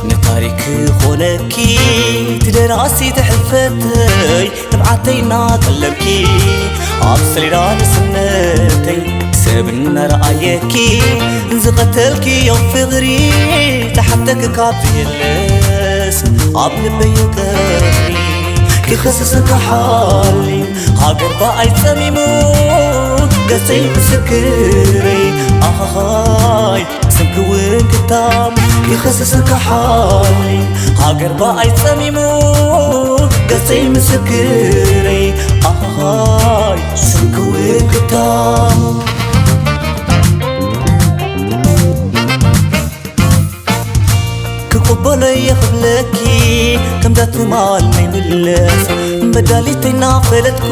ንታሪክ ኾነኪ ትደራሲ ትሕልፈተይ ንብዓተይ እናጠለምኪ ኣብ ሰሌዳ ንስነተይ ሰብ እናረኣየኪ ዝቐተልክዮ ፍቕሪ ዝሓተኪ ካብ የለስ ኣብ ልበይ ቀሪ ክኸስሰካ ሓልዩ ሃገር ብኣይ ጸሚሙ ገጸይ ምስክረይ ኣኻኻይ ስንኪ እውን ክታም ይኸስሰካ ሓልዩ ሃገር ብኣይ ጸሚሙ ገጸይ ምስክረይ ኣኻኻይ ስንኪ እውን ክታም ክቕበሎ እየ ክብለኪ ከምዛ ትማል ናይ ምለስ በዳሊተይ እናፈለጥኩ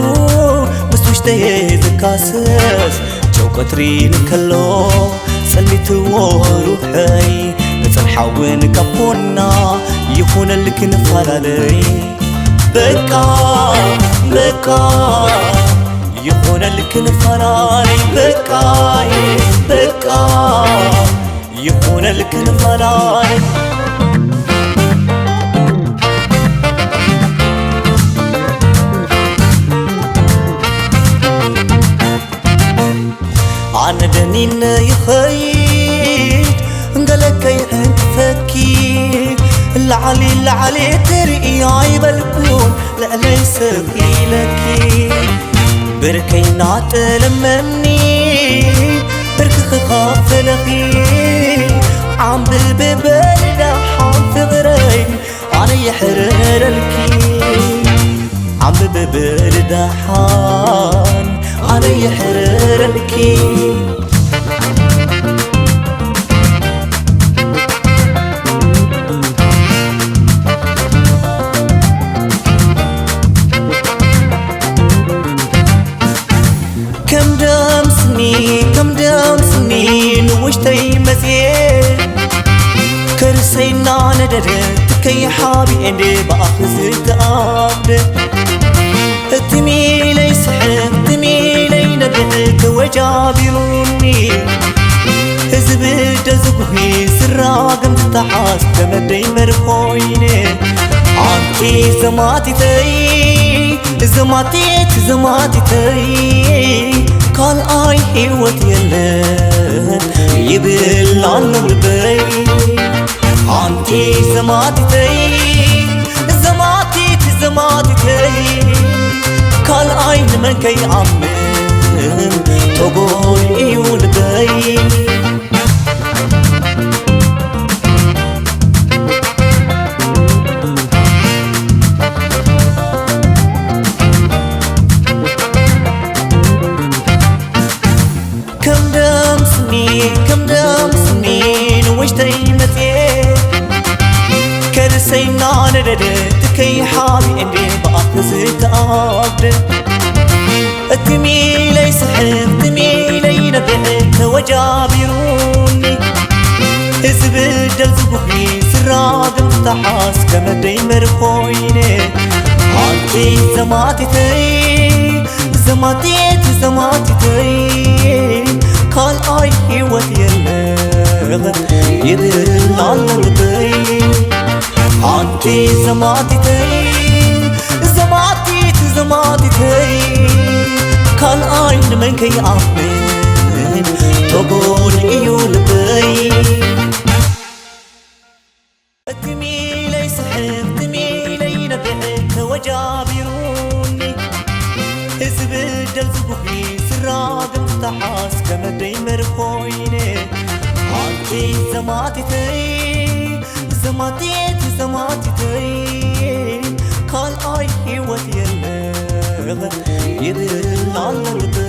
ምስ ውሽጠየ ዝካሰስ ጨው ቀትሪ ንከሎ ጸልሚትዎ ሩሐይ ንጸንሓውን ካብ ጎና ይኹነልኪ ንፈላለይ በቃ በቃ ይኹነልኪ ንፈላለይ በቃ በቃ ይኹነልኪ ንፋላይ ኣነ ደኒነ ይኸይድ እንገለከይ ዕንቅፈኪ ላዕሊ ላዕሊ ትርኢ ኣይበልኩን ልዕለይ ስቕ ኢለኪ ብርከይ እናጠለመኒ ብርኪ ክኸፍለኺ ዓምብቢ በሊ ደሓን ፍቕረይ ኣነ ይሕረረልኪ ዓምብቢ በሊ ደሓን ኣነ ይሕረረልኪ ከም ደም ስኒ ከም ደም ስኒ ንውሽተይ መፅየ ከርሰይ እናነደደ ትከይ ሓቢኤ እንደ ብኣፍ ዝተኣብደ ትሚለይ ስሕቅ ትሚለይ ነብዕ ተወጃቢሩኒ ህዝቢ ደዝጉሂ ስራግም ዝተሓዝ ተመደይ መርኮይነ ኣንቲ ዘማቲተይ ዘማቲት ዘማቲተይ ካልኣይ ህይወት የለን ይብል ኣሎ ልበይ ኣንቲ ዘማቲተይ ዘማቲት ዘማቲተይ ካልኣይ ንመን ከይኣምን ተጎይ እዩ ልበይ ከም ደም ስኒ ከም ደም ስኒ ንውሽተይ መፅየ ከርሰይ እናነደደ ትከይ ሓቢኤ እንደ ብኣፍ ዝተኣብደ እቲ ሚለይ ስሕብ እቲ ሚለይ ነብዕ ተወጃቢሩኒ እዚ ብደል ዝጉሂ ስራግም ዝተሓዝ ከመደይ መርኮይነ ኣንቲ ዘማቲተይ ዘማቲት ዘማቲተይ ካልኣይ ህይወት የለን ይብል ኣሎ ልበይ ኣንቲ ዘማቲተይ ዘማቲት ዘማቲተይ ካልኣይ ንመን ከይኣምን ተጎል እዩ ልበይ እቲ ሚለይ ስሕብ እቲ ሚለይ ነብዕ ተወጃቢሩኒ እዚ ብደል ዝጉሂ ስራግም ዝተሓዝ ከመደይ መርኮይነ ኣንቲ ዘማቲተይ ዘማቲት ዘማቲተይ ካልኣይ ህይወት የለን ይብል ኣሎ ልበይ